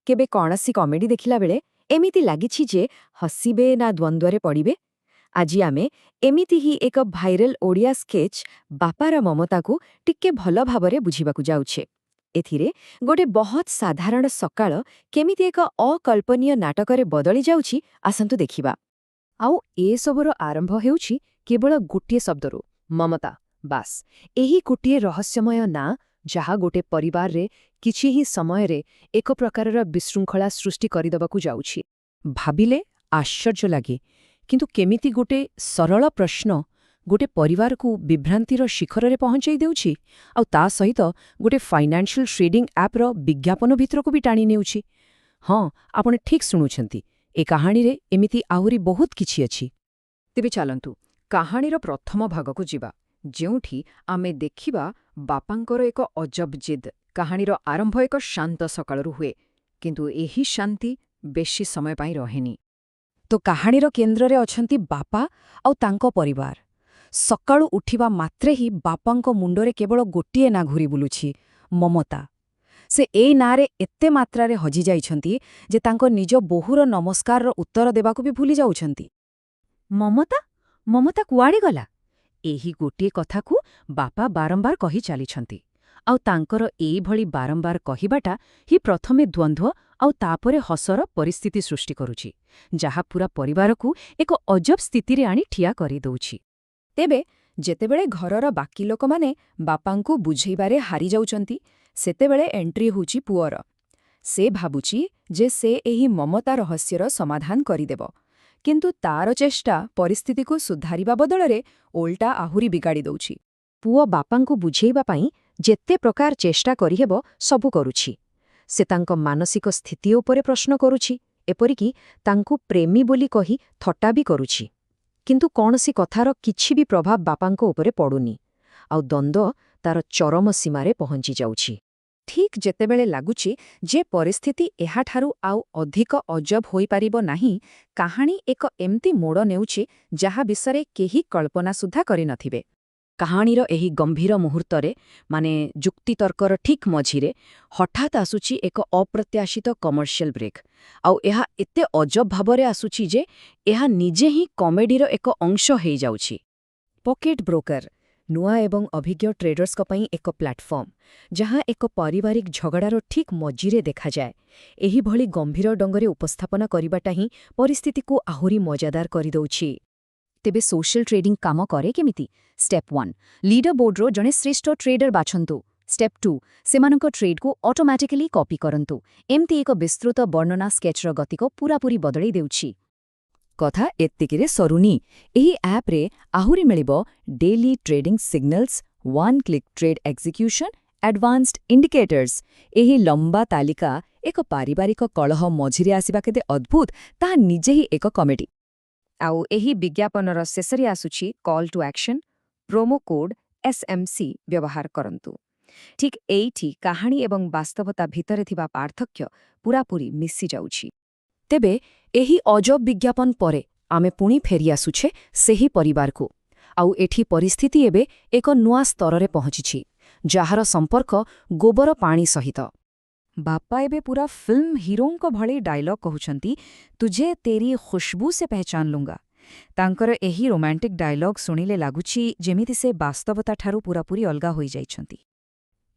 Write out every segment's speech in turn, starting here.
କେବେ କୌଣସି କମେଡି ଦେଖିଲା ବେଳେ ଏମିତି ଲାଗିଛି ଯେ ହସିବେ ନା ଦ୍ୱନ୍ଦ୍ୱରେ ପଡ଼ିବେ? ଆଜି ଆମେ ଏମିତି ହିଁ ଏକ ଭାଇରାଲ ଓଡ଼ିଆ ସ୍କେଚ୍ ବାପାର ମମତାକୁ ଟିକେ ଭଲ ଭାବରେ ବୁଝିବାକୁ ଯାଉଛେ। ଏଥିରେ ଗୋଟେ ବହୁତ ସାଧାରଣ ସକାଳ କେମିତି ଏକ ଅକଳ୍ପନୀୟ ନାଟକରେ ବଦଳି ଯାଉଛି, ଆସନ୍ତୁ ଦେଖିବା। ଆଉ ଏସବୁର ଆରମ୍ଭ ହେଉଛି କେବଳ ଗୋଟିଏ ଶବ୍ଦରୁ, ମମତା। ବାସ୍, ଏହି ଗୋଟିଏ ରହସ୍ୟମୟ ନାଁ, ଯାହା ଗୋଟେ ପରିବାରରେ କିଛି ହିଁ ସମୟରେ ଏକ ପ୍ରକାରର ବିଶୃଙ୍ଖଳା ସୃଷ୍ଟି କରିଦେବାକୁ ଯାଉଛି। ଭାବିଲେ ଆଶ୍ଚର୍ଯ୍ୟ ଲାଗେ, କିନ୍ତୁ କେମିତି ଗୋଟେ ସରଳ ପ୍ରଶ୍ନ ଗୋଟେ ପରିବାରକୁ ବିଭ୍ରାନ୍ତିର ଶିଖରରେ ପହଞ୍ଚେଇ ଦେଉଛି ଆଉ ତା ସହିତ ଗୋଟେ ଫାଇନାନ୍ସିଆଲ ଟ୍ରେଡିଂ ଆପ୍ର ବିଜ୍ଞାପନ ଭିତରକୁ ବି ଟାଣି ନେଉଛି। ହଁ, ଆପଣ ଠିକ୍ ଶୁଣୁଛନ୍ତି, ଏ କାହାଣୀରେ ଏମିତି ଆହୁରି ବହୁତ କିଛି ଅଛି। ତେବେ ଚାଲନ୍ତୁ କାହାଣୀର ପ୍ରଥମ ଭାଗକୁ ଯିବା, ଯେଉଁଠି ଆମେ ଦେଖିବା ବାପାଙ୍କର ଏକ ଅଜବ ଜିଦ୍। କାହାଣୀର ଆରମ୍ଭ ଏକ ଶାନ୍ତ ସକାଳରୁ ହୁଏ, କିନ୍ତୁ ଏହି ଶାନ୍ତି ବେଶୀ ସମୟ ପାଇଁ ରହେନି। ତ କାହାଣୀର କେନ୍ଦ୍ରରେ ଅଛନ୍ତି ବାପା ଆଉ ତାଙ୍କ ପରିବାର। ସକାଳୁ ଉଠିବା ମାତ୍ରେ ହିଁ ବାପାଙ୍କ ମୁଣ୍ଡରେ କେବଳ ଗୋଟିଏ ନାଁ ଘୁରି ବୁଲୁଛି, ମମତା। ସେ ଏଇ ନାଁରେ ଏତେ ମାତ୍ରାରେ ହଜିଯାଇଛନ୍ତି ଯେ ତାଙ୍କ ନିଜ ବୋହୂର ନମସ୍କାରର ଉତ୍ତର ଦେବାକୁ ବି ଭୁଲି ଯାଉଛନ୍ତି। ମମତା, ମମତା କୁଆଡ଼େ ଗଲା? ଏହି ଗୋଟିଏ କଥାକୁ ବାପା ବାରମ୍ବାର କହି ଚାଲିଛନ୍ତି। ଆଉ ତାଙ୍କର ଏଇଭଳି ବାରମ୍ବାର କହିବାଟା ହିଁ ପ୍ରଥମେ ଦ୍ୱନ୍ଦ୍ୱ ଆଉ ତାପରେ ହସର ପରିସ୍ଥିତି ସୃଷ୍ଟି କରୁଛି, ଯାହା ପୂରା ପରିବାରକୁ ଏକ ଅଜବ ସ୍ଥିତିରେ ଆଣି ଠିଆ କରିଦେଉଛି। ତେବେ ଯେତେବେଳେ ଘରର ବାକି ଲୋକମାନେ ବାପାଙ୍କୁ ବୁଝେଇବାରେ ହାରିଯାଉଛନ୍ତି, ସେତେବେଳେ ଏଣ୍ଟ୍ରି ହେଉଛି ପୁଅର। ସେ ଭାବୁଛି ଯେ ସେ ଏହି ମମତା ରହସ୍ୟର ସମାଧାନ କରିଦେବ, କିନ୍ତୁ ତାର ଚେଷ୍ଟା ପରିସ୍ଥିତିକୁ ସୁଧାରିବା ବଦଳରେ ଓଲଟା ଆହୁରି ବିଗାଡ଼ି ଦେଉଛି। ପୁଅ ବାପାଙ୍କୁ ବୁଝେଇବା ପାଇଁ ଯେତେ ପ୍ରକାର ଚେଷ୍ଟା କରିହେବ, ସବୁ କରୁଛି। ସେ ତାଙ୍କ ମାନସିକ ସ୍ଥିତି ଉପରେ ପ୍ରଶ୍ନ କରୁଛି, ଏପରିକି ତାଙ୍କୁ ପ୍ରେମୀ ବୋଲି କହି ଥଟ୍ଟା ବି କରୁଛି। କିନ୍ତୁ କୌଣସି କଥାର କିଛି ବି ପ୍ରଭାବ ବାପାଙ୍କ ଉପରେ ପଡ଼ୁନି ଆଉ ଦ୍ୱନ୍ଦ୍ୱ ତାର ଚରମ ସୀମାରେ ପହଞ୍ଚି ଯାଉଛି। ଠିକ୍ ଯେତେବେଳେ ଲାଗୁଛି ଯେ ପରିସ୍ଥିତି ଏହାଠାରୁ ଆଉ ଅଧିକ ଅଜବ ହୋଇପାରିବ ନାହିଁ, କାହାଣୀ ଏକ ଏମିତି ମୋଡ଼ ନେଉଛି ଯାହା ବିଷୟରେ କେହି କଳ୍ପନା ସୁଦ୍ଧା କରିନଥିବେ। କାହାଣୀର ଏହି ଗମ୍ଭୀର ମୁହୂର୍ତ୍ତରେ, ମାନେ ଯୁକ୍ତିତର୍କର ଠିକ୍ ମଝିରେ, ହଠାତ୍ ଆସୁଛି ଏକ ଅପ୍ରତ୍ୟାଶିତ କମର୍ସିଆଲ ବ୍ରେକ୍। ଆଉ ଏହା ଏତେ ଅଜବ ଭାବରେ ଆସୁଛି ଯେ ଏହା ନିଜେ ହିଁ କମେଡିର ଏକ ଅଂଶ ହେଇଯାଉଛି। ପକେଟ୍ ବ୍ରୋକର, ନୂଆ ଏବଂ ଅଭିଜ୍ଞ ଟ୍ରେଡର୍ସଙ୍କ ପାଇଁ ଏକ ପ୍ଲାଟଫର୍ମ, ଯାହା ଏକ ପାରିବାରିକ ଝଗଡ଼ାର ଠିକ୍ ମଝିରେ ଦେଖାଯାଏ, ଏହିଭଳି ଗମ୍ଭୀର ଢଙ୍ଗରେ ଉପସ୍ଥାପନା କରିବାଟା ହିଁ ପରିସ୍ଥିତିକୁ ଆହୁରି ମଜାଦାର କରିଦେଉଛି। ତେବେ ସୋସିଆଲ ଟ୍ରେଡିଂ କାମ କରେ କେମିତି? ଷ୍ଟେପ୍ 1, ଲିଡର ବୋର୍ଡରୁ ଜଣେ ଶ୍ରେଷ୍ଠ ଟ୍ରେଡର ବାଛନ୍ତୁ। ଷ୍ଟେପ୍ 2, ସେମାନଙ୍କ ଟ୍ରେଡ୍କୁ ଅଟୋମେଟିକାଲି କପି କରନ୍ତୁ। ଏମିତି ଏକ ବିସ୍ତୃତ ବର୍ଣ୍ଣନା ସ୍କେଚ୍ର ଗତିକୁ ପୂରାପୂରି ବଦଳେଇ ଦେଉଛି। କଥା ଏତିକିରେ ସରୁନି। ଏହି ଆପ୍ରେ ଆହୁରି ମିଳିବ daily trading signals, one click trade execution, advanced indicators। ଏହି ଲମ୍ବା ତାଲିକା ଏକ ପାରିବାରିକ କଳହ ମଝିରେ ଆସିବା କେତେ ଅଦ୍ଭୁତ, ତାହା ନିଜେ ହିଁ ଏକ କମେଡି। ଆଉ ଏହି ବିଜ୍ଞାପନର ଶେଷରେ ଆସୁଛି call to action, promo code SMC ବ୍ୟବହାର କରନ୍ତୁ। ଠିକ୍ ଏଇଠି କାହାଣୀ ଏବଂ ବାସ୍ତବତା ଭିତରେ ଥିବା ପାର୍ଥକ୍ୟ ପୂରାପୂରି ମିଶିଯାଉଛି। ତେବେ ଏହି ଅଜବ ବିଜ୍ଞାପନ ପରେ ଆମେ ପୁଣି ଫେରିଆସୁଛେ ସେହି ପରିବାରକୁ। ଆଉ ଏଠି ପରିସ୍ଥିତି ଏବେ ଏକ ନୂଆ ସ୍ତରରେ ପହଞ୍ଚିଛି, ଯାହାର ସମ୍ପର୍କ ଗୋବର ପାଣି ସହିତ। ବାପା ଏବେ ପୂରା ଫିଲ୍ମ ହିରୋଙ୍କ ଭଳି ଡାଇଲଗ୍ କହୁଛନ୍ତି, "तुझे तेरी खुशबू से पहचान लूंगा।" ତାଙ୍କର ଏହି ରୋମାଣ୍ଟିକ୍ ଡାଇଲଗ୍ ଶୁଣିଲେ ଲାଗୁଛି ଯେମିତି ସେ ବାସ୍ତବତାଠାରୁ ପୂରାପୂରି ଅଲଗା ହୋଇଯାଇଛନ୍ତି।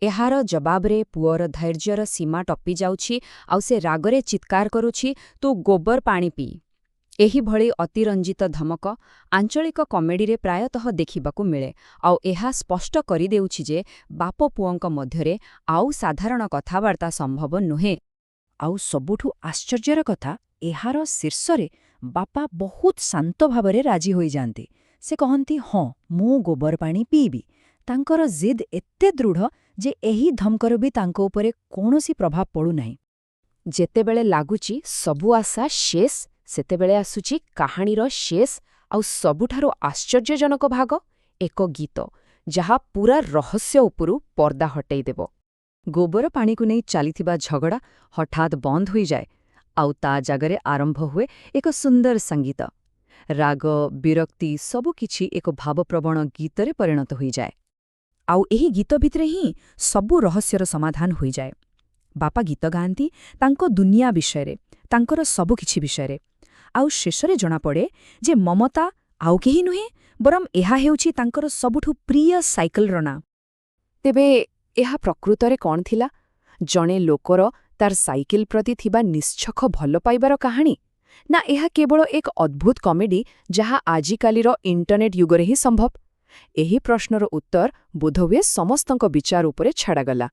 ଏହାର ଜବାବରେ ପୁଅର ଧୈର୍ଯ୍ୟର ସୀମା ଟପି ଯାଉଛି ଆଉ ସେ ରାଗରେ ଚିତ୍କାର କରୁଛି, "ତୁ ଗୋବର ପାଣି ପିଇ।" ଏହିଭଳି ଅତିରଞ୍ଜିତ ଧମକ ଆଞ୍ଚଳିକ କମେଡିରେ ପ୍ରାୟତଃ ଦେଖିବାକୁ ମିଳେ। ଆଉ ଏହା ସ୍ପଷ୍ଟ କରିଦେଉଛି ଯେ ବାପ ପୁଅଙ୍କ ମଧ୍ୟରେ ଆଉ ସାଧାରଣ କଥାବାର୍ତ୍ତା ସମ୍ଭବ ନୁହେଁ। ଆଉ ସବୁଠୁ ଆଶ୍ଚର୍ଯ୍ୟର କଥା, ଏହାର ଶୀର୍ଷରେ ବାପା ବହୁତ ଶାନ୍ତ ଭାବରେ ରାଜି ହୋଇଯାଆନ୍ତି। ସେ କହନ୍ତି, "ହଁ, ମୁଁ ଗୋବର ପାଣି ପିଇବି।" ତାଙ୍କର ଜିଦ୍ ଏତେ ଦୃଢ଼ ଯେ ଏହି ଧମକର ବି ତାଙ୍କ ଉପରେ କୌଣସି ପ୍ରଭାବ ପଡ଼ୁନାହିଁ। ଯେତେବେଳେ ଲାଗୁଛି ସବୁ ଆଶା ଶେଷ, ସେତେବେଳେ ଆସୁଛି କାହାଣୀର ଶେଷ ଆଉ ସବୁଠାରୁ ଆଶ୍ଚର୍ଯ୍ୟଜନକ ଭାଗ, ଏକ ଗୀତ, ଯାହା ପୂରା ରହସ୍ୟ ଉପରୁ ପର୍ଦ୍ଦା ହଟେଇଦେବ। ଗୋବର ପାଣିକୁ ନେଇ ଚାଲିଥିବା ଝଗଡ଼ା ହଠାତ୍ ବନ୍ଦ ହୋଇଯାଏ ଆଉ ତା ଜାଗାରେ ଆରମ୍ଭ ହୁଏ ଏକ ସୁନ୍ଦର ସଙ୍ଗୀତ। ରାଗ, ବିରକ୍ତି ସବୁକିଛି ଏକ ଭାବପ୍ରବଣ ଗୀତରେ ପରିଣତ ହୋଇଯାଏ। ଆଉ ଏହି ଗୀତ ଭିତରେ ହିଁ ସବୁ ରହସ୍ୟର ସମାଧାନ ହୋଇଯାଏ। ବାପା ଗୀତ ଗାଆନ୍ତି ତାଙ୍କ ଦୁନିଆ ବିଷୟରେ, ତାଙ୍କର ସବୁକିଛି ବିଷୟରେ। ଆଉ ଶେଷରେ ଜଣାପଡ଼େ ଯେ ମମତା ଆଉ କେହି ନୁହେଁ, ବରଂ ଏହା ହେଉଛି ତାଙ୍କର ସବୁଠୁ ପ୍ରିୟ ସାଇକେଲର ନାଁ। ତେବେ ଏହା ପ୍ରକୃତରେ କ'ଣ ଥିଲା? ଜଣେ ଲୋକର ତାର ସାଇକେଲ ପ୍ରତି ଥିବା ନିଶ୍ଛକ ଭଲ ପାଇବାର କାହାଣୀ, ନା ଏହା କେବଳ ଏକ ଅଦ୍ଭୁତ କମେଡି ଯାହା ଆଜିକାଲିର ଇଣ୍ଟରନେଟ୍ ଯୁଗରେ ହିଁ ସମ୍ଭବ? ଏହି ପ୍ରଶ୍ନର ଉତ୍ତର ବୋଧହୁଏ ସମସ୍ତଙ୍କ ବିଚାର ଉପରେ ଛାଡ଼ାଗଲା।